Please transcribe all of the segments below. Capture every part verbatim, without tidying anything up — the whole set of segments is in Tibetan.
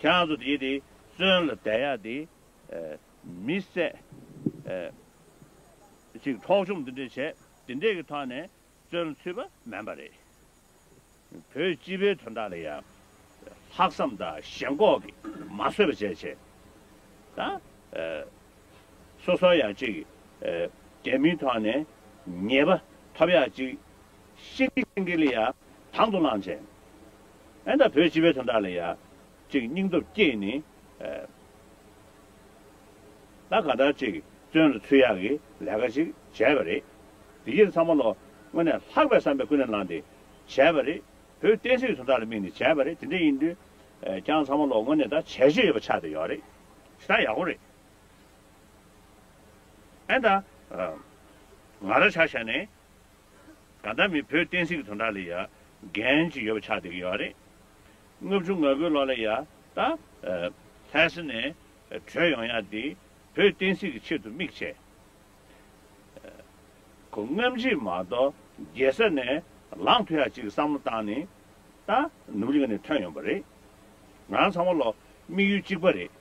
ཁྱེད་རང་ཚོ་དེ་དེ་བཙོན་ལ་བསྡད་ཡག་དེ་ཨ་མི་བསད་ཨ་ཅིག་འཕྲོག་བཅོམ་འདི་འདྲས་བྱས་དེ་འདྲས་ཀྱི་ཐོག་ནས་བཙོན་ལ་ཚུད་པ་མིན་པ་རེད། བོད་སྤྱི་པའི་དོན་དག་ལ་ཡང་ལྷག་བསམ་དང་ཞེན་ཁོག་གིས་མ་བཟོད་པ་བྱས་བྱས་ད་ཨ་སོ་སོ་ཡང་ཅིག་ཨ་རྒྱ་མིའི་ཐོག་ནས་ཉེས་པ་ཐོབ་ཡག་ཅིག་ཤེས་ཀྱི་ཤེས་ཀྱི་ལ་ཡང་དང་དུ་བླངས་བྱས་ཨ་ད་བོད་སྤྱི་པའི་དོན་དག་ལ་ཡང་ཅིག་སྙིང་སྟོབས་བསྐྱེད་ནས་ཨ་ད་ག་ད་ཅིག་བཙོན་ལ་ཚུད་ཡག་གི་ལས་ཀ་ཅིག་བྱས་པ་རེད། དེ་ཡིན་ཚང་མ་ལོ་དངོས་གནས་ལྷག་པའི་བསམ་པའི་ཀུན་ནས་བསླངས་ཏེ་བྱས་པ་རེད། བོད་བསྟན་སྲིད་ཀྱི་དོན་དག་ལ་དམིགས་ནས་བྱས་པ་རེད། དེ་འདྲ་ཡིན་དུས་ཨ་ཁྱེད་རང་ཚང་མ་ལོ་དངོས་གནས་ད་བྱས་རྗེས་ཡོད་པ་ཆགས་བསྡད་ཡོད་རེད། ཞེ་དྲག་ཡག་པོ་རེད། ཨེ་ད་ཨ་ང་རང་ཆ་བཞག་ནས་གང་ལྟར་མི་བོད་བསྟན་སྲིད་ཀྱི་དོན་དག་ལ་ཡ་འགན་ཅིག་ཡོད་པ་ཆགས་བསྡད་ཀྱི་ཡོད་རེད། ལྔ་བཅུ་ང་དགུའི་ལོ་ལ་ཡ་ད་ཨ་ལྷ་ས་ནས་བྲོས་ཡོང་ཡ་འདི་བོད་བསྟན་སྲིད་ཀྱི་ཆེད་དུ་དམིགས་བྱས། ཁོ་རྔམ་བརྗིད་མ་གཏོགས་རྒྱལ་ས་ནས་ལངས་ཐུབ་ཡག་ཅིག་བསམ་བློ་བཏང་ནས་ད་ནུབ་གླིང་ནས་ཐོན་ཡོང་པ་རེད། ང་རང་ཚང་མ་ལོ་དམིགས་ཡུལ་གཅིག་པ་རེད།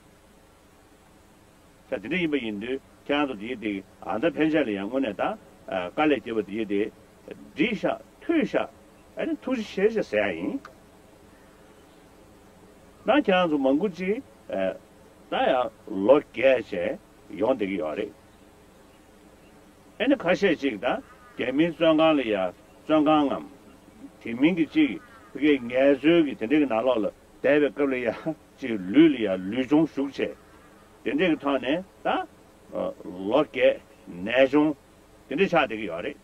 ད་དེ་འདྲ་ཡིན་པ་ཡིན་དུས་ཁྱེད་རང་ཚོ་དེ་ཡི་དེ་ཨ་མདའ་ཕན་ཆད་ལ་ཡང་དངོས་གནས་ད་དཀའ་ལས་བརྒྱབ་པ་དེ་ཡི་དེ་འགྲིག་ཤག་འཐུས་ཤག་ཨ་ནི་ཐུགས་རྗེ་ཆེ་ཞེས་ཟེར་ཡ་ཡིན། ད་ཁྱེད་རང་ཚོ་མང་པོ་ཅིག་ད་ཡང་ལོ་རྒས་བྱས་ཡོང་བསྡད་ཀྱི་ཡོད་རེད། ཨེ་ནི་ཁ་ཤས་ཅིག་ད་རྒྱ་མིའི་བཙོན་ཁང་ལ་ཡ་བཙོན་ཁང་ངམ་དེ་མིན་གྱི་ཅིག་ཕ་གིའི་ངལ་རྩོལ་གྱི་དེ་འདྲ་གི་ནང་ལོགས་ལ་བསྡད་པའི་སྐབས་ལ་ཡ་ཅིག་ལུས་ལ་ཡ་ལུས་སྦྱོང་ཞུགས་བྱས་དེ་འདྲ་གི་ཐོག་ནས་ད་ལོ་རྒས་ནད་གཅོང་དེ་འདྲ་ཆགས་བསྡད་ཀྱི་ཡོད་རེད།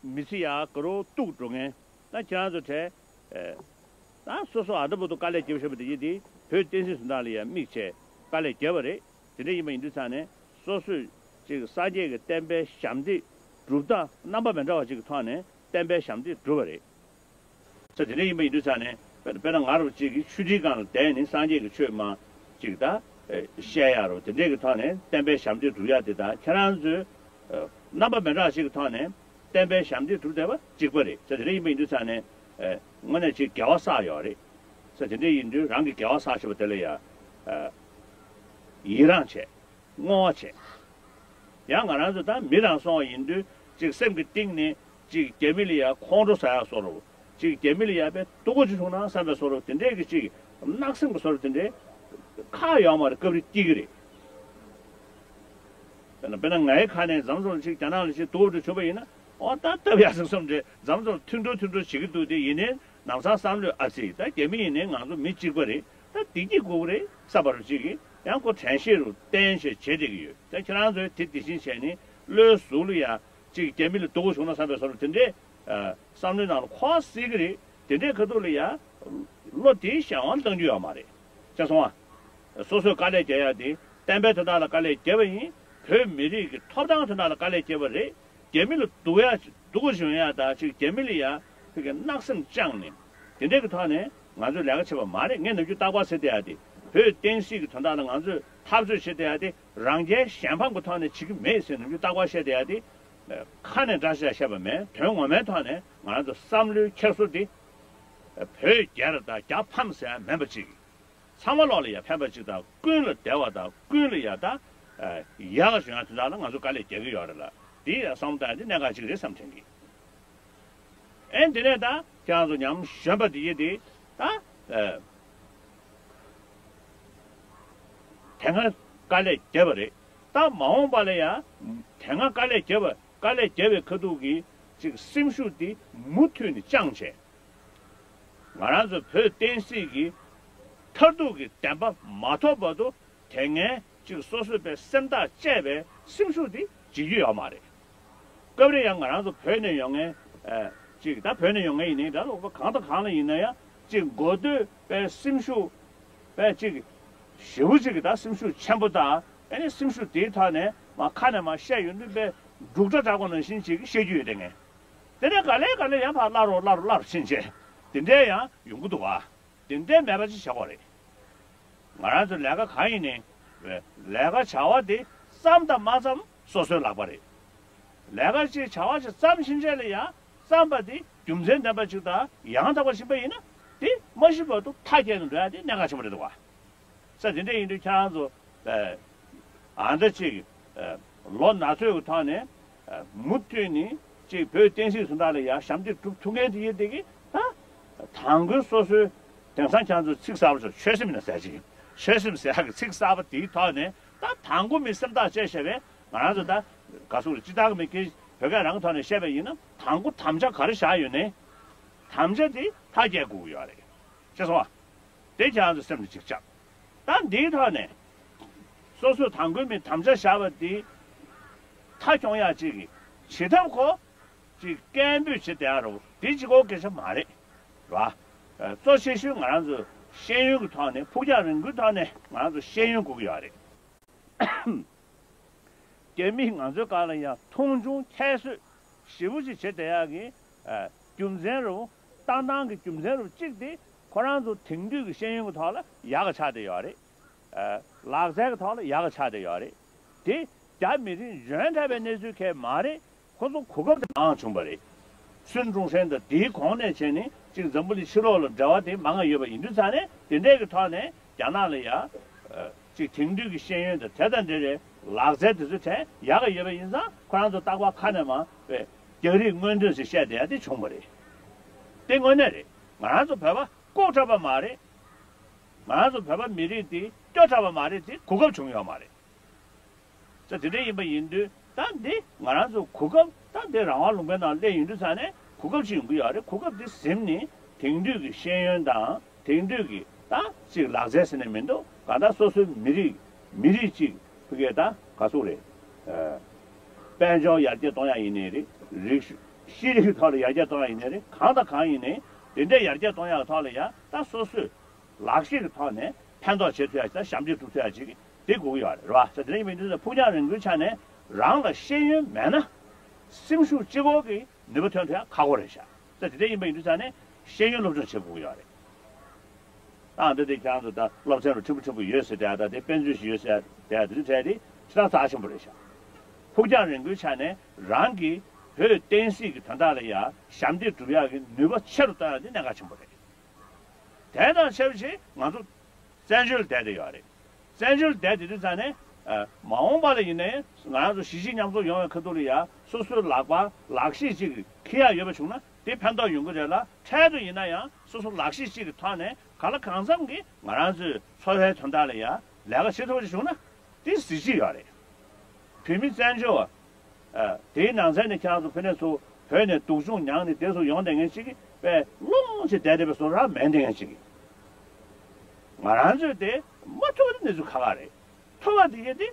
མི་ཚེ་ཡག་ག་རུ་གཏུག་འགྲོ་མཁན་ད་ཁྱེད་རང་ཚོ་གྲས་ཨེ། ད་སོ་སོ་ཨ་འདྲ་པོ་དུ་དཀའ་ལས་རྒྱབ་བཞིན་པ་དེ་ཡིན་དེ་བོད་བསྟན་སྲིད་སུ་འདྲ་ལ་ཡང་དམིགས་བྱས་དཀའ་ལས་བརྒྱབ་པ་རེད། དེ་འདྲ་ཡིན་པ་ཡིན་དུས་ཙང་ནས་སོ་སོས་ཅིག་སངས་རྒྱས་ཀྱི་བསྟན་པའི་ཞབས་འདེགས་སྒྲུབ་སྟངས་རྣམ་པ་མི་འདྲ་བ་ཅིག་གི་ཐོག་ནས་བསྟན་པའི་ཞབས་འདེགས་སྒྲུབ་པ་རེད། ས་དེ་འདྲ་ཡིན་པ་ཡིན་དུས་ཙང་ནས་དཔེར་ན་ང་རང་ཅིག་གིས་ཆུ་ཁྲིའི་སྒང་ལ་བསྡད་ནས་སངས་རྒྱས་ཀྱི་ཆོས་མ་ཅིག་ད་བཤད་ཡ་རོ་དེ་འདྲས་ཀྱི་ཐོག་ནས་བསྟན་པའི་ཞབས་འདེགས་སྒྲུབ་ཡ་དེ་དང་ཁྱེད་རང་ཚོས་རྣམ་པ་མི་འདྲ་ཞིག་གི་ཐོག་ནས་བསྟན་པའི་ཞབས་འདེགས་སྒྲུབ་བསྡད་པ་གཅིག་པ་རེད། ས་དེ་འདྲ་ཡིན་པ་ཡིན་དུས་ཙང་ནས་དངོས་གནས་ཅིག་དགེ་བ་བསགས་ཡོད་རེད། ས་དེ་འདྲ་ཡིན་དུས་རང་གི་དགེ་བ་བསགས་བྱས་པ་དེ་ལ་ཡ་ཡི་རང་བྱས། བསྔོ་བ་བྱས། ཡང་ང་རང་ཚོ་ད་མི་རང་སོང་བ་ཡིན་དུས་ཅིག་སེམས་ཀྱི་གཏིང་ནས་ཅིག་རྒྱ་མི་ལ་ཡ་ཁོང་ཁྲོ་ཟ་ཡག་བཟོ་འདྲ་ཅིག་རྒྱ་མི་ལ་ཡ་དཔེ་སྡུག་པོ་ཅིག་བྱུང་ན་བསམ་པའི་བཟོ་འདྲ་དེ་འདྲས་ཀྱི་ཅིག་གནག་སེམས་ཀྱི་བཟོ་འདྲ་དེ་འདྲས་ཁག་ཡོད་མ་རེད། སྐབས་རེ་སྐྱེ་གི་རེད། དཔེར་ན་དཔེར་ན་ངའི་ཁ་ནས་འཛམ་བཟོ་ལ་ཅིག་རྒྱ་ནག་ལ་ཅིག་སྡུག་པོ་ཅིག་བྱུང་བ་ཡིན་ན་ཨོ་ད་སྟབས་ཡག་ཟིག་བསམ་འདྲས་འཛམ་བཟོ་ལ་མཐུན་གྲོགས་མཐུན་གྲོགས་བྱེད་ཀྱི་འདུག་དེ་ཡིན་ནའི་ནམ་སང་བསམ་བློས་ཨ་ཙི་ད་རྒྱ་མི་ཡིན་ནའི་ང་ཚོ་མི་གཅིག་པ་རེད། ད་བདེ་སྐྱིད་དགོས་ཀྱི་རེད་བསམ་པ་རུ་ཅིག་གིས་ཡང་ཁོ་དྲན་ཤེས་རུ་བསྟན་བྱས་བྱེད་བསྡད་ཀྱི་ཡོད། ད་ཁྱེད་རང་ཚོས་དེ་དེ་བཞིན་བྱས་ནས་བློའི་གཟུགས་ལ་ཡ་ཅིག་རྒྱ་མི་ལ་སྡུག་པོ་བྱུང་ན་བསམ་པའི་བཟོ་འདྲ་དེ་འདྲས་བསམ་བློའི་ནང་ལ་འཁོར་སྲིད་ཀྱི་རེད། དེ་འདྲའི་ཁ་ཐུག་ལ་ཡ་བློ་དེའི་གཞན་དབང་བཏང་རྒྱུ་ཡོད་མ་རེད། ཤེས་སོང་ཨ། སོ་སོས་དཀའ་ལས་རྒྱག་ཡ་དེ་བསྟན་པའི་དོན་དག་ལ་དཀའ་ལས་རྒྱབ་པ་ཡིན། བོད་མི་རིགས་ཀྱི་ཐོབ་ཐང་དོན་དག་ལ་དཀའ་ལས་རྒྱབ་པ་རེད། རྒྱ་མི་ལ་སྡུག་ཡ་སྡུག་གུ་བྱུང་ཡ་དང་ཅིག་རྒྱ་མི་ལ་ཡ་ཕ་གི་གནག་སེམས་བཅངས་ནས་དེ་འདྲའི་གི་ཐོག་ནས་ང་ཚོས་ལས་ཀ་བྱེད་པ་མ་རེད། ངས་ནམ་རྒྱུན་རྟག་པར་ཟེར་བསྡད་ཡ་དེ་བོད་བསྟན་སྲིད་ཀྱི་དོན་དག་ལ་ང་ཚོས་འཐབ་རྩོད་བྱེད་བསྡད་ཡ་དེ་རང་རྒྱལ་གཞན་ཕམ་གྱི་ཐོག་ནས་བྱེད་ཀྱི་མེད་ཟེར་ནམ་རྒྱུན་རྟག་པར་བཤད་བསྡད་ཡ་དེ་ཁ་ནས་འདྲ་ཆགས་བཤད་པ་མེད། དོན་ངོ་མའི་ཐོག་ནས་ང་རང་ཚོ་བསམ་བློའི་འཁྱེར་སོ་དེ་བོད་རྒྱལ་དང་རྒྱ་ཕམ་ཟེར་ཡ་མིན་པ་ཅིག་ཚང་མ་ལོག་ལ་ཡ་ཕན་པ་ཅིག་དང་ཀུན་ལ་བདེ་བ་དང་ཀུན་ལ་ཡ་ད་ཡག་ག་བྱུང་ཡ་དེ་དག་ལ་ང་ཚོ་དཀའ་ལས་རྒྱག་གི་ཡོད་རེད་ལ། དེ་ཡ་བསམ་བཏང་ཡ་དེ་གནད་འགག་ཅིག་རེད་བསམ་དྲན་གི། ཨེ་འདི་ནས་ད་ཁྱེད་རང་ཚོ་ཉམས་ཞོན་པ་དེ་ཡི་དེ་ད་དེ་སྔ་དཀའ་ལས་བརྒྱབ་པ་རེད། ད་མ་འོངས་པ་ལ་ཡ་དེ་སྔ་དཀའ་ལས་བརྒྱབ་པ་དཀའ་ལས་བརྒྱབ་པའི་ཁ་ཐུག་གི་ཅིག་སེམས་ཤུགས་དེ་མུ་མཐུད་ནས་བཅངས་བྱས། ང་རང་ཚོ་བོད་བསྟན་སྲིད་ཀྱི་མཐར་ཐུག་གི་བདེན་པ་མ་ཐོབ་བར་དུ་དེ་སྔའི་ཅིག་སོ་སོའི་པའི་སེམས་ཐག་བཅད་པའི་སེམས་ཤུགས་དེ་བརྗེད་རྒྱུ་ཡོད་མ་རེད། སྐབས་རེ་ཡང་ང་རང་ཚོ་བོད་ནས་ཡོང་མཁན་ཅིག་ད་བོད་ནས་ཡོང་མཁན་ཡིན་ནའི་ད་ལོག་པ་གང་དང་གང་ལ་ཡིན་ན་ཡང་ཅིག་འགོ་སྟོད་པའི་སེམས་ཤུགས་པའི་ཅིག་ཞེ་པོ་ཅིག་གི་ད་སེམས་ཤུགས་ཆེན་པོ་དང་ཨ་ནི་སེམས་ཤུགས་དེའི་ཐོག་ནས་མ་ཁ་ནས་མ་བཤད་ཡོང་དུས་པའི་འབྲུག་སྒྲ་གྲགས་པ་ནང་བཞིན་ཅིག་བཤད་རྒྱུ་ཡོད་དེ་ངས། དེ་ནས་ག་ལེ་ག་ལེ་ཡང་ཕར་སླར་རོ་སླར་རོ་སླར་རོ་ཕྱིན་བྱས་དེ་འདྲས་ཡང་ཡོང་གི་འདུག་བ། དེ་འདྲས་མེད་པ་ཅིག་བྱ་དགོས་རེད། ང་རང་ཚོ་ལས་ཀ་གང་ཡིན་ནའི་ལས་ཀ་བྱ་བ་དེ་བརྩམས་དང་མ་བརྩམས་སོ་སོའི་ལག་པ་རེད། ལས་ཀ་ཅིག་བྱ་བ་ཅིག་བརྩམས་ཕྱིན་ཆད་ལ་ཡང་བརྩམས་པ་དེ་རྒྱུ་མཚན་ལྡན་པ་ཅིག་དང་ཡང་དག་པ་ཕྱིན་པ་ཡིན་ན་དེ་ མ་ཤི་བར་དུ་མཐའ་རྒྱས་ནས་འགྲོ་ཡ་དེ་གནད་འགག་ཆེན་པོ་རེད་འདུག་བ། ས་དེ་འདྲ་ཡིན་དུས་ཁྱེད་རང་ཚོ་ཨ་འདྲ་ཅིག་ལོ་ན་ཚོད་ཀྱི་ཐོག་ནས་མུ་མཐུད་ནས་ཅིག་བོད་བསྟན་སྲིད་དོན་དག་ལ་ཡ་ཞབས་འདེགས་སྒྲུབ་ཐུབ་མཁན་དེ་ཡིན་དེ་གི་ད་དང་པོའི་སོ་སོའི་དེང་སང་ཁྱེད་རང་ཚོ་ཚིག་གསར་པ་ཚོ་ཆོད་སེམས་ཡིན་ན་ཟེར་ཅིག་ཆོད་སེམས་ཟེར་ཡག་གི་ཚིག་གསར་པ་དེའི་ཐོག་ནས་ད་དང་པོ་མི་སེམས་ཐག་བཅད་བྱས་པས་ང་རང་ཚོ་ད་ག་སུ་རེད་སྤྱི་བཏང་གི་མི་སྐད་བོད་སྐད་རང་གི་ཐོག་ནས་བཤད་པ་ཡིན་ན་དང་པོ་དམ་བཅའ་ག་རེ་བཞག་ཡོད་ནའི་དམ་བཅའ་དེ་མཐའ་རྒྱས་དགོས་ཀྱི་ཡོད་རེད། ཤེས་སོང་ཨ། དེ་ཁྱེད་རང་ཚོ་སེམས་ལ་ཅིག་བཅངས། ད་འདིའི་ཐོག་ནས་སོ་སོས་དང་པོའི་མི་དམ་བཅའ་བཞག་པ་འདི་མཐའ་འཁྱོངས་ཡག་ཅིག་གི་བྱེད་ཐབས་ཁོ་ཅིག་སྐད་འབོད་བྱེད་བསྡད་ཡ་རོ་འདི་གཅིག་པོ་སྐད་ཆ་མ་རེད། རེད་བ། གཙོ་ཆེ་ཤོས་ང་རང་ཚོ་ཤེས་ཡོན་གྱི་ཐོག་ནས་ཕུགས་རྒྱང་རིང་པོའི་ཐོག་ནས་ང་རང་ཚོ་ཤེས་ཡོན་དགོས་ཀྱི་ཡོད་རེད། རྒྱ་མིས་ང་ཚོའི་སྒང་ལ་ཡང་མཐོང་ཆུང་ཁྱད་གསོད་ཞེ་པོ་ཅིག་བྱེད་བསྡད་ཡག་གི་ཨ་རྒྱུ་མཚན་རུ་ལྟ་སྟངས་ཀྱི་རྒྱུ་མཚན་རུ་གཅིག་དེ་ཁོ་རང་ཚོ་དེང་དུས་ཀྱི་ཤེས་ཡོན་གྱི་ཐོག་ལ་ཡག་ག་ཆགས་བསྡད་ཡོད་རེད། ཨ་ལག་རྩལ་གྱི་ཐོག་ལ་ཡག་ག་ཆགས་བསྡད་ཡོད་རེད། དེ་རྒྱ་མི་རིགས་གཞོན་དྲགས་པའི་གནས་ཚུལ་གང་མ་རེད། ཁོ་ཚོ་གོ་སྐབས་དེ་མང་བྱུང་བ་རེད། སུན་ཀྲུང་ཧྲན་དང་དེའི་གོང་ནས་བྱས་ནས་ཅིག་འཛམ་བུ་གླིང་ཕྱི་ལོགས་ལ་འབྲེལ་བ་དེ་མང་ང་ཡོད་པ་ཡིན་དུས་ཙང་ནས་དེ་འདྲས་ཀྱི་ཐོག་ནས་རྒྱ་ནག་ལ་ཡ། ཅིག་དེང་དུས་ཀྱི་ཤེས་ཡོན་དང་དེ་དང་འབྲེལ་བའི་ལག་རྩལ་དེ་ཚོ་དྲན་ཡག་ག་ཡོད་པ་ཡིན་ཙང་ཁོ་རང་ཚོ་རྟག་པར་ཁ་ནས་མ་བས་རྒྱ་རིགས་མངོན་འདོད་ཅིག་བཤད་བསྡད་ཡ་དེ་བྱུང་བ་རེད། དེ་དངོས་གནས་རེད། ང་རང་ཚོ་བོད་པ་ལྐོག་དྲགས་པ་མ་རེད། ང་རང་ཚོ་བོད་པ་མི་རིགས་འདི་སྐྱོ་དྲགས་པ་མ་རེད། དེ་གོ་སྐབས་བྱུང་ཡོད་མ་རེད། ས་དེ་འདྲ་ཡིན་པ་ཡིན་དུས་ད་འདི་ང་རང་ཚོ་གོ་སྐབས་ད་འདི་རང་དབང་ལུང་པའི་ནང་སླེབས་ཡོང་དུས་ཙང་ནས་གོ་སྐབས་ཅིག་ཡོང་གི་ཡོད་རེད། གོ་སྐབས་འདི་ཟིན་ནས་དེང་དུས་ཀྱི་ཤེས་ཡོན་དང་དེང་དུས་ཀྱི་ད་ཅིག་ལག་རྩལ་ཟེར་ནས་མི་འདུག་གང་ལྟར་སོ་སོའི་མི་རིགས་མི་རིགས་ཅིག་ཕ་གིའི་ད་ག་ཟེར་རེད། དཔལ་འབྱོར་ཡར་རྒྱས་གཏོང་ཡག་ཡིན་ནའི་རེད། རིག་ཤེས་རིག་གི་ཐོག་ལ་ཡར་རྒྱས་གཏོང་ཡག་ཡིན་ནའི་རེད། གང་དང་གང་ཡིན་ནའི་དེ་འདྲའི་ཡར་རྒྱས་གཏོང་ཡག་ཐོག་ལ་ཡ་ད་སོ་སོས་ལག་ཤེས་ཀྱི་ཐོག་ནས་ཕན་ཐོགས་བྱེད་ཐུབ་ཡ་ཅིག་དང་ཞབས་འདེགས་སྒྲུབ་ཐུབ་ཡ་ཅིག་དེ་དགོས་ཀྱི་ཡོད་རེད་བ། ས་དེ་འདྲ་ཡིན་པ་ཡིན་དུས་ཕུགས་རྒྱང་རིང་པོའི་ཆ་ནས་རང་ལ་ཤེས་ཡོན་མེད་ན་སེམས་ཤུགས་གཅིག་པོ་གི་ནུས་པ་ཐོན་ཐུབ་ཡ་ཁག་པོ་རེད་ཤག་ས་དེ་འདྲ་ཡིན་པ་ཡིན་དུས་ས་ནས་ཤེས་ཡོན་སློབ་སྦྱོང་བྱེད་དགོས་ཀྱི་ཡོད་རེད། ཨ་འདི་དེ་ཁྱེད་རང་ཚོ་ད་སློབ་ཚན་རུ་ཕྲན་བུ་ཕྲན་བུ་ཡོད་ཟེར་དེ་ད་དེ་དཔེ་མཛོད་ཞིག་ཡོད་ཟེར་དེ་དེ་ཚོ་གྲས་དེ་ཤི་ཐང་རྩ་ཆེན་པོ་རེད་ཤག་ཕུགས་རྒྱང་རིང་པོའི་ཆ་ནས་རང་གི་བོད་བསྟན་སྲིད་ཀྱི་དོན་དག་ལ་ཡ་ཞབས་འདེགས་སྒྲུབ་ཡག་གི་ནུས་པ་ཆེ་རུ་གཏོང་ཡག་དེ་གནད་འགག་ཆེན་པོ་རེད། དེ་དང་ཆབས་ཅིག་ང་ཚོ་བཙན་བྱོལ་བསྡད་བསྡད་ཡོད་རེད། བཙན་བྱོལ་བསྡད་བསྡད་དུས་ཙང་ནས་ཨ་མ་འོངས་པ་ལ་ཡིན་ནའི་ང་རང་ཚོ་གཞིས་བྱེས་མཉམ་འཛོམས་ཡོང་བའི་ཁ་ཐུག་ལ་ཡ་སོ་སོའི་ལག་པར་ལག་ཤེས་ཅིག་འཁྱེར་ཡག་ཡོད་པ་བྱུང་ན་དེ་ཕན་ཐོགས་ཡོང་གི་རེད་ལ། འཕྲལ་དུ་ཡིན་ན་ཡང་སོ་སོ་ལག་ཤེས་ཅིག་གི་ཐོག་ནས་གང་ལ་གང་འཚམ་གྱིས་ང་རང་ཚོའི་འཚོ་བའི་དོན་དག་ལ་ཡ་ལས་ཀ་བྱེད་ཐུབ་པ་ཅིག་བྱུང་ན་དེ་གཟི་བརྗིད་ཡོད་རེད། བོད་མི་བཙན་བྱོལ་བ། ཨ་དེའི་ནང་ཚན་ནས་ཁྱེད་རང་ཚོ་ཕ་ནས་ཚུར་བོད་ནས་སྡུག་སྦྱོང་མྱངས་ནས་དེ་ཚོ་ཡོང་བསྡད་མཁན་ཞིག་གིས་དཔེ་སློང་ཅིག་བསྡད་བསྡད་པའི་བཟོ་འདྲ་མེད་བསྡད་མཁན་ཞིག་གིས། ང་རང་ཚོས་དེ་མ་ཐུབ་པ་དེ་གནས་ཚུལ་ཁག་ཁག་རེད། ཐུབ་པ་དེ་གས་དེ་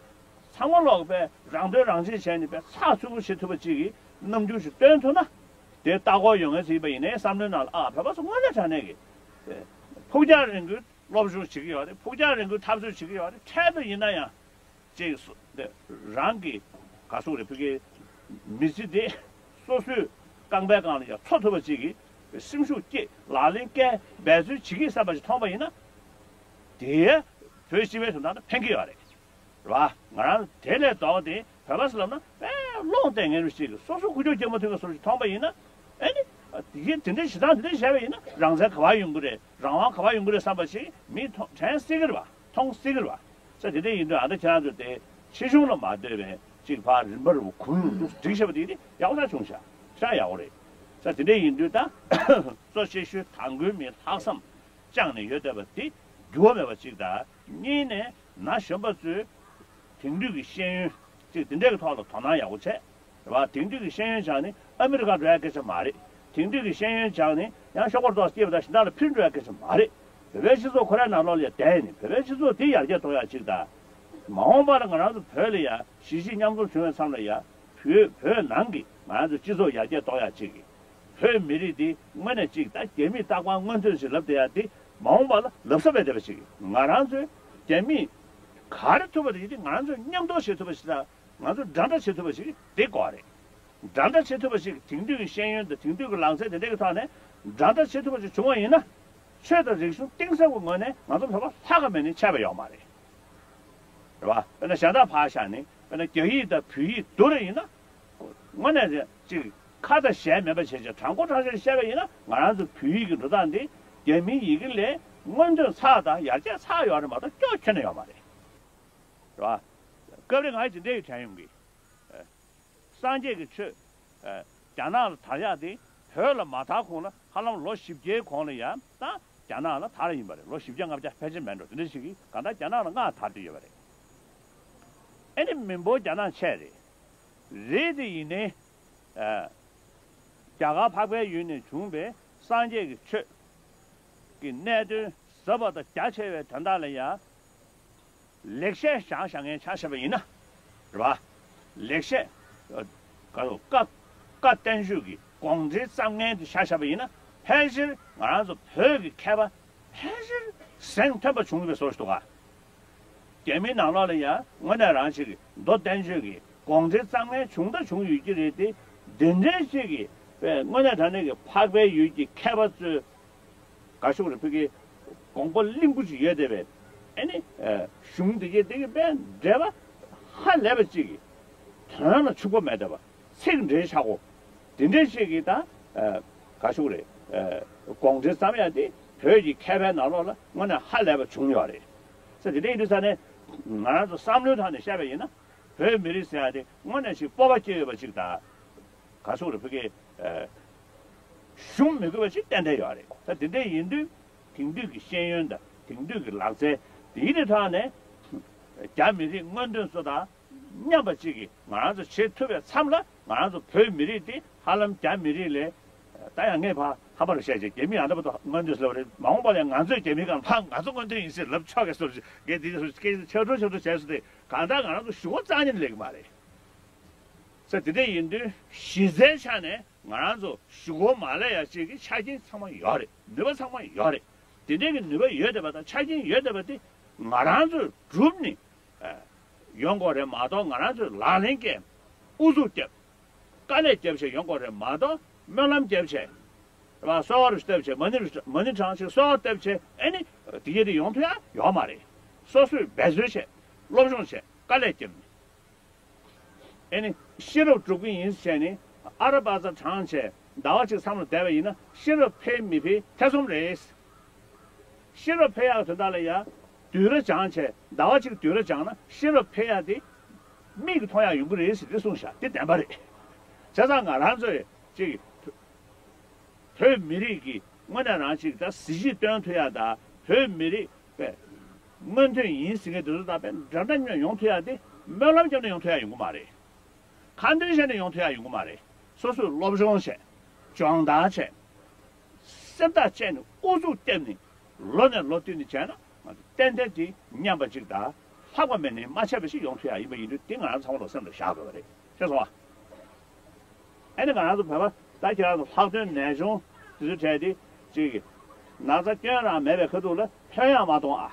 ཚང་མ་ལོག་པའི་རང་དོན་རང་གཅེས་བྱས་ནས་དཔེ་ཚགས་ཚུད་པོ་བྱེད་ཐུབ་པ་ཅིག་གི་རྣམ་འགྱུར་ཞིག་སྟོན་ཐུབ་ན། དེ་ལྟ་སྐོར་ཡོང་མཁན་ཞིག་ཡིན་པ་ཡིན་ནའི་བསམ་བློའི་ནང་ལ་ཨ་བོད་པ་ཚོ་དངོས་གནས་དྲང་གནས་ཀྱི་ཕུགས་རྒྱང་རིང་པོའི་སློབ་སྦྱོང་བྱེད་ཀྱི་ཡོད་རེད། ཕུགས་རྒྱང་རིང་པོའི་འཐབ་རྩོད་བྱེད་ཀྱི་ཡོད་རེད། འཕྲལ་དུ་ཡིན་ན་ཡང་ཅིག་སོ་དེ་རང་གི་ག་སོག་རེད་ཕུགས་ཀྱི་མི་ཚེ་དེ་སོ་སོའི་རྐང་པའི་སྒང་ལ་ཡང་འཚོ་ཐུབ་པ་ཅིག་གི་སེམས་ཤུགས་སྐྱེད་ལག་ལེན་བཀལ་འབད་རྩོལ་བྱེད་ཀྱི་བསམ་པ་ཞིག་མཐོང་པ་ཡིན་ན་དེ་བོད་སྤྱི་པའི་དོན་དག་ལ་ཕན་གྱི་ཡོད་རེད། རེད་བ། ང་རང་དེ་ལས་ལྡོག་སྟེ་བོད་པ་ཟེར་ལབ་ན་དཔེ་སློང་བསྡད་མཁན་རུ་ཞིག་སོ་སོ་ཁུ་བྱུག་རྒྱབ་མ་ཐུབ་པའི་བཟོ་ཞིག་མཐོང་པ་ཡིན་ན། ཨེ་ནི། དེ་གིན་དེ་འདྲའི་ཞེ་སྡང་དེ་འདྲ་བྱས་པ་ཡིན་ན་རང་བཙན་ག་པར་ཡོང་གི་རེད། རང་དབང་ག་པར་ཡོང་གི་རེད་བསམ་པ་ཞིག་མིས་མཐོང་དྲན་སྲིད་ཀྱི་རེད་བ། མཐོང་སྲིད་ཀྱི་རེད་བ། ས་དེ་འདྲ་ཡིན་དུས་ཨ་ད་ཁྱེད་རང་ཚོ་དེ་ཕྱི་གཞུང་ལ་མ་ལྟོས་པའི་གཅིག་ཕར་རིམ་པར་གུ་ལུག་འདུག་སྒྲིག་བྱས་པ་དེ་ཡག་པོ་ཞེ་དྲག་བྱུང་ཤག་ཞེ་དྲག་ཡག་པོ་རེད། ས་དེ་འདྲ་ཡིན་དུས་ད་གཙོ་ཆེ་ཤོས་དང་པོའི་མི་ལྷག་བསམ་བཅངས་ནས་ཡོད་བསྡད་པ་དེ་འགྱུར་བ་མེད་པ་གཅིག་དང་། གཉིས་ནས་ན་གཞོན་པ་ཚོས་དེང་དུས་ཀྱི་ཤེས་ཡོན་གཅིག་དེ་འདྲའི་ཐོག་ལ་དོ་སྣང་ཡག་པོ་བྱས། རེད་བ། དེང་དུས་ཀྱི་ཤེས་ཡོན་སྦྱངས་ནས་ཨ་མི་རི་ཀ་འགྲོ་ཡ་སྐད་ཆ་མ་རེད། དེང་དུས་ཀྱི་ཤེས་ཡོན་སྦྱངས་ནས་ཡང་ཤོག་སྒོར་ཏོག་སྐྱེས་པ་དང་གཞན་དག་ལ་ཕུལ་འགྲོ་ཡ་སྐད་ཆ་མ་རེད། བོད་པའི་སྤྱི་ཚོགས་ཁོ་རའི་ནང་ལོགས་ལ་བསྡད་ནས་བོད་པའི་སྤྱི་ཚོགས་དེ་ཡར་རྒྱས་གཏོང་ཡ་གཅིག་དང་། མ་འོངས་པ་ལ་ང་རང་ཚོ་བོད་ལ་ཡ་གཞིས་བྱེས་མཉམ་འཛོམས་བྱུང་བའི་མཚམས་ལ་ཡ་བོད་བོད་ནང་གི་ང་རང་ཚོ་སྤྱི་ཚོགས་ཡར་རྒྱས་གཏོང་ཡ་གཅིག་གི་བོད་མི་རིགས་འདི་དངོས་གནས་གཅིག་ད་རྒྱ་མིས་རྟག་པར་མངོན་འདོད་ཞིག་ལབ་བསྡད་ཡ་འདི་མ་འོངས་པ་ལ་ལབ་ས་མེད་བསྡད་པ་ཞིག་ང་རང་ཚོས་རྒྱ་མིས་ག་རེ་ཐུབ་པ་དེ་ཡིན་དུས་ང་རང་ཚོས་མཉམ་དུ་བྱེད་ཐུབ་པ་ཞིག་དང་། ང་ཚོ་འདྲ་འདྲ་བྱེད་ཐུབ་པ་ཞིག་དེ་དགོས་རེད། འདྲ་འདྲ་བྱེད་ཐུབ་པ་ཞིག་དེང་དུས་ཀྱི་ཤེས་ཡོན་དང་དེང་དུས་ཀྱི་ལག་རྩལ་དེ་འདྲ་གི་ཐོག་ནས་འདྲ་འདྲ་བྱེད་ཐུབ་པ་ཞིག་བྱུང་བ་ཡིན་ན། ཆོས་དང་རིག་གཞུང་གཏིང་ཟབ་ཀྱི་ངོས་ནས་ང་ཚོ་བོད་པ་ལྷག་ག་མེད་ནས་ཆད་པ་ཡོད་མ་རེད། རེད་བ། དཔེར་ན་གཞན་དག་ཕར་བཞག་ནས་དཔེར་ན་རྒྱ་ཡིག་དང་བོད་ཡིག་བསྡུར་བ་ཡིན་ན། དངོས་གནས་རེད་ཅིག་ཁ་དང་ཞལ་མེད་པ་བྱས་བྱས་དྲང་པོ་དྲང་བཞག་བཤད་པ་ཡིན་ན་ང་རང་ཚོ་བོད་ཡིག་གི་འགྲོ་སྟངས་འདི་ རྒྱ་མིའི་ཡི་གེ་ལས་མངོན་འདོད་ཚགས་དང་ཡར་རྒྱས་ཚགས་ཡོད་རེད་མ་གཏོགས་སྐྱོ་ཁྱོན་ནས་ཡོད་མ་རེད། རེད་བ། སྐབས་རེ་ང་ཡི་དེ་འདྲ་ཡི་དྲན་ཡོང་གི། ཨ། སངས་རྒྱས་ཀྱི་ཆོས། ཨ། རྒྱ་ནག་ལ་དར་ཡག་དེ་བོད་ལ་མ་དར་གོང་ལ་ཧ་ལམ་ལོ་བཞི་བརྒྱའི་གོང་ལ་ཡང་ད་རྒྱ་ནག་ལ་དར་ཡིན་པ་རེད། ལོ་བཞི་བརྒྱ་ལྔ་བརྒྱ་ཕལ་ཆེར་མེད་འགྲོ། དེ་འདྲ་ཞིག་གིས་གང་ལྟར་རྒྱ་ནག་ལ་སྔར་དར་བསྡད་ཡོད་པ་རེད། ཨེ་ནི་མི་འབོར་རྒྱ་ནག་ཆེ་རེད། རེད་དེ་ཡིན་ནའི། ཨ། རྒྱ་གར་འཕགས་པའི་ཡུལ་ནས་བྱུང་བའི་སངས་རྒྱས་ཀྱི་ཆོས་ཀྱི་གནད་དོན་ཟབ་པ་དང་རྒྱ་ཆེ་བའི་དོན་དག་ལ་ཡང་ལེགས་བཤད་བཞག་བཞག་མཁན་ཆ་བཞག་པ་ཡིན་ན། རེད་བ། ལེགས་བཤད། ཨ། ག་རེ་བཀའ། བཀའ་བསྟན་བཅོས་ཀྱི་དགོངས་འགྲེལ་བརྩམས་མཁན་དེ་ཆ་བཞག་པ་ཡིན་ན། ཕལ་ཆེར་ང་རང་ཚོ་བོད་ཀྱི་མཁས་པ་ཕལ་ཆེར་གཟེངས་ཐོན་པ་བྱུང་ཡོད་པའི་བཟོ་ཞིག་འདུག་ག། རྒྱ་མིའི་ནང་ལོགས་ལ་ཡང་དངོས་གནས་རང་ཅིག་གི་མདོ་བསྟན་བཅོས་ཀྱི་དགོངས་འགྲེལ་བརྩམས་མཁན་བྱུང་དང་བྱུང་ཡོད་ཀྱི་རེད་དེ། འདི་འདྲའི་ཅིག་གི་དཔེ་དངོས་གནས་དྲང་གནས་ཀྱི་འཕགས་པའི་ཡུལ་གྱི་མཁས་པ་ཚོས་ག་ཞུ་རེད། ཕ་གི་དགོངས་པ་བརླིང་པོ་ཅིག་ཡོད་བསྡད་པའི། ཨ་ནི། ཨ། གཞུང་འདི་གའི་འདི་གའི་དཔེ་འགྲེལ་པ་ཧ་ལས་པ་ཅིག་གི་དོན་ལ་འཕྱུགས་པ་མེད་བསྡད་པ། ཚིག་འགྲེལ་ཆག་སྒོ་དེ་འདྲའི་ཞིག་གིས་ད། ཨ། ག་ཞུ་རེད། ཨ། དགོངས་འགྲེལ་བརྩམས་ཡག་དེ་བོད་ཀྱི་མཁས་པའི་ནང་ལོགས་ལ་དངོས་གནས་ཧ་ལས་པ་བྱུང་ཡོད་རེད། ས་དེ་འདྲ་ཡིན་དུས་ས་ནས་ང་རང་ཚོ་བསམ་བློའི་ཐོག་ནས་བཤད་པ་ཡིན་ན། བོད་མི་རིགས་ཟེར་ཡག་དེ་དངོས་གནས་ཞིག་སྤོབས་པ་སྐྱེ་འོས་པ་ཅིག་དང་། ག་ཞུ་རེད། ཕ་གི། ཨ། ཞུམ་མི་དགོས་པ་ཞིག་ཏན་ཏན་ཡོད་རེད། ད་དེ་འདྲ་ཡིན་དུས་དེང་དུས་ཀྱི་ཤེས་ཡོན་དང་དེང་དུས་ཀྱི་ལག་རྩལ་དེའི་ཐོག་ནས་རྒྱ་མི་རིགས་མངོན་འདོད་ཚོ་དང་མཉམ་པ་གཅིག་གིས་ང་རང་ཚོ་བྱེད་ཐུབ་པའི་མཚམས་ལ། ང་རང་ཚོ་བོད་མི་རིགས་དེ་ཧ་ལམ་རྒྱ་མི་རིགས་ལས། ད་ཡང་ངས་ཕར་ཧམ་པ་རུ་བཤད་ཅིག་རྒྱ་མི་ཡང་ད་བར་དུ་མངོན་འདོད་ཟེར་བ་རེད། མ་འོངས་པ་ལ་ཡང་ང་ཚོས་རྒྱ་མིའི་སྒང་ལ་ཕར་ང་ཚོ་མངོན་འདོད་ཡིན་ཟེར་ལབ་ཆོག་གི་བཟོ་འདྲ་ཅིག་གི་དེ་ཚོ་སྐད་ཆ་ཆག་འགྲོ་ཆག་འགྲོ་བྱས་སོང་སྟེ། གང་ལྟར་ང་རང་ཚོ་གཞུག་གུ་རྩ་ནས་ལེགས་མ་རེད། ས་དེ་འདྲ་ཡིན་དུས་གཞི་རྩའི་ཆ་ནས་ང་རང་ཚོ་གཞུག་གུ་མ་ལས་ཡ་གཅིག་གི་ཆ་རྐྱེན་ཚང་མ་ཡོད་རེད། ནུས་པ་ཚང་མ་ཡོད་རེད། དེ་འདྲའི་གི་ནུས་པ་ཡོད་བསྡད་པ་དང་ཆ་རྐྱེན་ཡོད་བསྡད་པ་དེ་ང་རང་ཚོས་བསྒྲུབས་ནས། ཨ། ཡོང་དགོས་རེད་མ་གཏོགས། ང་རང་ཚོས་ལག་ལེན་བཀལ། ཨུ་ཚུགས་བརྒྱབ། དཀའ་ལས་བརྒྱབ་བྱས་ཡོང་དགོས་རེད་མ་གཏོགས། སྨོན་ལམ་བརྒྱབ་བྱས། རེད་བ། གསོལ་བ་རེ་བཏབ་བྱས། མ་ཎི་རེ། མ་ཎི་བགྲངས་བྱས། གསོལ་བ་བཏབ་བྱས། ཨ་ནི་དེ་གས་དེ་ཡོང་ཐུབ་ཡ་ཡོད་མ་རེད། སོ་སོས་འབད་རྩོལ་བྱས། སློབ་སྦྱོང་བྱས། དཀའ་ལས་བརྒྱབ་ནས། ཨེ་ནི་ཤེས་རབ་སྒྲུབ་ཀྱི་ཡིན་ཟེར་ནས་ཨ་ར་པ་ཙ་བགྲངས་བྱས་ཟླ་བ་གཅིག་མཚམས་ལ་བསྡད་པ་ཡིན་ན་ཤེས་རབ་འཕེལ་མི་འཕེལ་ཐེ་ཚོམ་རེད། ཤེས་རབ་འཕེལ་ཡག་དོན་དག་ལ་ཡང་དུས་ར་སྦྱངས་བྱས། ཟླ་བ་གཅིག་དུས་ར་སྦྱངས་ན་ཤེས་རབ་འཕེལ་ཡག་དེ་མིག་གིས་མཐོང་ཡག་ཡོང་གི་རེད་ཟེར་ཏེ་གསུངས་བཞག་དེ་བདེན་པ་རེད། བྱས་ཙང་ང་རང་ཚོས་ཅིག་བོད་མི་རིགས་ཀྱི་དངོས་གནས་རང་ཅིག་ད་གཟི་བརྗིད་སྟོན་ཐུབ་ཡག་དང་། བོད་མི་རིགས་པའི་མངོན་འདོད་ཡིན་ཟེར་མཁན་དེ་ཚོ་དང་དཔེ་འདྲ་འདྲ་ཉོ་ཡོང་ཐུབ་ཡག་དེ་སྨོན་ལམ་བརྒྱབ་ནས་ཡོང་ཐུབ་ཡག་ཡོང་གི་མ་རེད། ཁ་འདོན་བྱས་ནས་ཡོང་ཐུབ་ཡག་ཡོང་གི་མ་རེད། སོ་སོས་སློབ་སྦྱོང་བྱས། སྦྱོང་བརྡར་བྱས། སེམས་ཐག་བཅད་ནས་ཨུ་ཚུགས་བརྒྱབ་ནས་ལོ་ནས་ལོ་བསྟུད་ནས་བྱས་ན། ཏན་ཏན་དེ་མཉམ་པ་ཅིག་དང་ལྷག་པ་མེད་ནས་མ་ཆད་པ་ཞིག་ཡོང་ཐུབ་ཡག་ཡིན་པ་ཡིན་དུས། དེ་ང་རང་ཚང་མ་ལ་སེམས་ལ་བཞག་དགོས་པ་རེད། ཤེས་སོང་ཨ། ཨ་ནི་ང་རང་ཚོ་བོད་པ་ད་ཁྱེད་རང་ཚོ་ལྷག་དོན་ནད་གཅོང་དེ་ཚོའི་གྲས་དེ་ཅིག་ན་ཚ་སྐྱོན་རང་མེད་པའི་ཁ་ཐུག་ལ་ཕན་ཡང་མ་གཏོང་ཨ།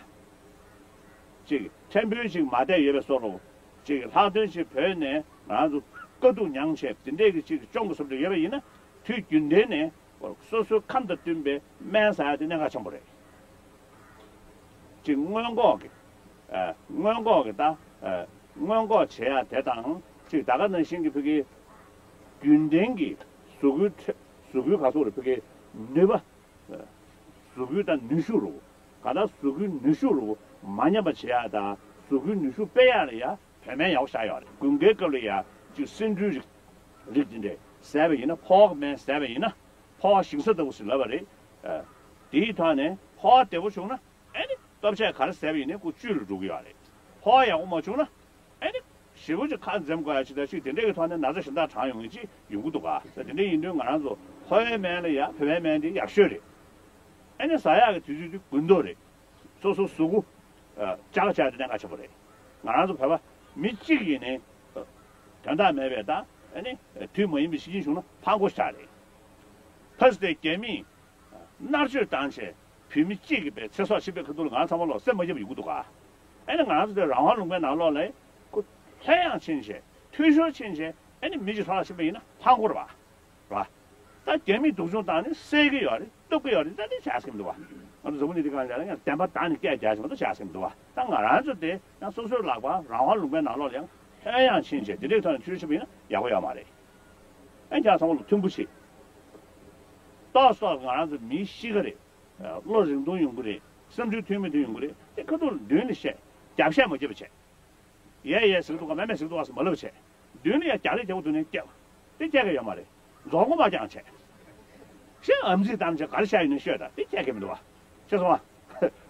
ཅིག་ཕྲན་བུ་ཅིག་མ་བསྡད་ཡོད་པའི་བཟོ་འདྲ། ཅིག་ལྷག་དོན་ཅིག་བོད་ནས་ང་རང་ཚོ་དཀའ་སྡུག་མྱངས་བྱས་དེ་འདྲས་ཀྱི་ཅིག་གཅོང་གི་བཟོ་འདྲ་ཡོད་པ་ཡིན་ན། དུས་རྒྱུན་ལྡན་ནས་སོ་སོའི་ཁམས་དང་བསྟུན་པའི་སྨན་ཟ་ཡག་དེ་གནད་འགག་ཆེན་པོ་རེད། ཅིག་སྔོན་འགོག་གི། ཨ། སྔོན་འགོག་གི་ད། ཨ། སྔོན་འགོག་བྱེད་ཡག་དེ་དང་། ཅིག་ད་ག་ནང་བཞིན་གྱི་བོད་ཀྱི་རྒྱུན་ལྡན་གྱི་གཟུགས་སྐུའི་ཁྲོད། གཟུགས་སྐུའི་ག་ཟེར་རེད། བོད་ཀྱི་ནུས་པ། ཨ། གཟུགས་སྐུའི་ད་ནུས་ཤུགས་རུ། ག་ད་གཟུགས་སྐུའི་ནུས་ཤུགས་རུ་མ་ཉམས་པ་བྱེད་ཡག་དང་། གཟུགས་སྐུའི་ནུས་ཤུགས་སྤེལ་ཡག་ལ་ཡ་བོད་སྨན་ཡག་པོ་བཞག་ཡོད་རེད། དགུན་ཁའི་སྐབས་ལ་ཡ་ཅིག་སེ་འབྲུའི་རིགས། རིགས་དེ་འདྲས་ཟས་པ་ཡིན་ན། ཕོ་བ་སྨན་ཟས་པ་ཡིན་ན། ཕོ་བ་ཞིམ་ས་ལྟ་བུ་ཞིག་ལབ་པ་རེད། ཨ། དེའི་ཐོག་ནས་ཕོ་བ་བདེ་པོ་བྱུང་ན། ཨ་ནི་ལྟོ་ཆས་ག་རེ་ཟས་པ་ཡིན་ནའི་ཁོ་བཅུད་ལ་འགྲོ་གི་ཡོད་རེད། ཕོ་བ་ཡག་པོ་མ་བྱུང་ན། ཨ་ནི་ཞེ་པོ་ཅིག་ཁ་འཛེམ་དགོས་ཡག་ཅིག་དང་། ཅིག་དེ་འདྲས་ཀྱི་ཐོག་ནས་ན་ཚ་གཞན་དག་དྲག་ཡོང་མཁན་ཅིག་ཡོང་གི་འདུག་ག། ས་དེ་འདྲས་ཡིན་དུས་ང་རང་ཚོ་ཕོ་བའི་སྨན་ལ་ཡ་བོད་པའི་སྨན་དེ་ཡག་ཤོས་རེད། ཨ་ནི་ཟ་ཡག་གི་དུས་ཚོད་དེ་དགུན་ཐོག་རེད། སོ་སོ་གཟུགས་པོ། ཨ། ལྕགས་ཆག་དེ་གནད་འགག་ཆེན་པོ་རེད། ང་རང་ཚོ་བོད་པ་མི་གཅིག་ཡིན་ནའི། ཨ། དོན་དག་མེད་པའི་ད། ཨ་ནི་དུས་མ་ཡིན་པའི་ཤི་རྐྱེན་བྱུང་ན་ཕངས་པོ་ཞེ་དྲག་རེད། ཕ་སི་ཏེ་རྒྱ་མིས་མནར་གཅོད་བཏང་བྱས་བོད་མི་གཅིག་གི་པའི་ཚེ་སྲོག་ཕྱིན་པའི་ཁ་ཐུག་ལ་ང་ཚང་མ་ལོག་སེམས་མ་སྐྱིད་པ་ཡོང་གི་འདུག་ག། ཨ་ནི་ང་རང་ཚོ་དེ་རང་དབང་ལུང་པའི་ནང་ལོགས་ལ་ཁོ་ལྷོད་ཡངས་ཕྱིན་བྱས། འཐུས་ཤོར་ཕྱིན་བྱས། ཨ་ནི་མི་གཅིག་ལྷོད་ལ་ཕྱིན་པ་ཡིན་ན་ཕངས་པོ་རེད་པ། རེད་པ། ད་རྒྱ་མིས་སྡུག་སྦྱོང་བཏང་ནས་བསད་ཀྱི་ཡོད་རེད། གཏུབ་ཀྱི་ཡོད་རེད། ད་དེ་བྱས་ཟིན་འདུག་བ། ང་ཚོ་འཛམ་བུ་གླིང་འདི་སྒང་ལ་ཡང་བདེན་པ་བདག་ནི་སྐད་རྒྱག་བཞིན་མ་གཏོགས་བྱས་ཟིན་འདུག་བ། ད་ང་རང་ཚོ་དེ་ཡང་སོ་སོའི་ལག་པ་རང་དབང་ལུང་པའི་ནང་ལོགས་ལ་ཡང་ལྷོད་ཡངས་ཕྱིན་བྱས་དེ་འདྲའི་ཐོག་ནས་འཐུས་ཤོར་ཕྱིན་པ་ཡིན་ན་ཡག་པོ་ཡོད་མ་རེད། ཨ་ནི་ཁྱེད་ཚང་མ་ལ་མཐུན་པོ་བྱེད། ཏོག་ཙམ་ང་རང་ཚོ་མི་ཤི་གི་རེད། བློ་རིང་ཐུང་ཡོང་གི་རེད། བསམ་ཚུལ་མཐུན་མི་མཐུན་ཡོང་གི་རེད། དེ་ཁ་ཐུག་མདུན་ནས་བཤད། རྒྱབ་བཤད་མ་བྱེད་པ་བྱས། ཡས་ཡས་ཟེར་གི་འདུག་ག་མས་མས་ཟེར་གི་འདུག་ག་ཟེར་མ་ལབ་བྱས། མདུན་ནས་ཡ་རྒྱག་རེས་རྒྱག་པ་འདུག་ནས་རྒྱབ། དེ་རྒྱག་གི་ཡོད་མ་རེད། རྫོགས་མགོ་མ་རྒྱག་བྱས། ཤེས་ཨམ་ཚིག་གཏམ་བྱས་ག་རེ་བཤད་ཡོད་ན་ཤོད་ད་དེ་རྒྱག་གི་མི་འདུག་བ། ཤེས་སོང་བ།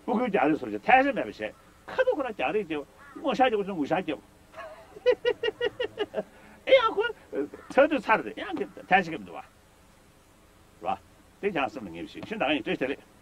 སྤུ་གུའི་རྒྱག་རེས་སོར་བྱས་ཐལ་ཆ་མེད་པ་བྱས། ཁ་ཐུག་ཁོ་རང་རྒྱག་རེས་རྒྱབ། ངོ་ཤ་རྒྱབ་ཚོ་ངུ་ཤ་རྒྱབ། ཨེ་ཡང་ཁོ། ཚ་དུས་ཚར་རེད་ཡང་གི་ཐལ་ཆ་གི་མི་འདུག་བ། ར། དེ་ཀྱང་སེམས་ལ་ངེས་པ་ཞིག་ཤིན་ཏུ་ཡིན་བཀྲ་ཤིས་བདེ་ལེགས།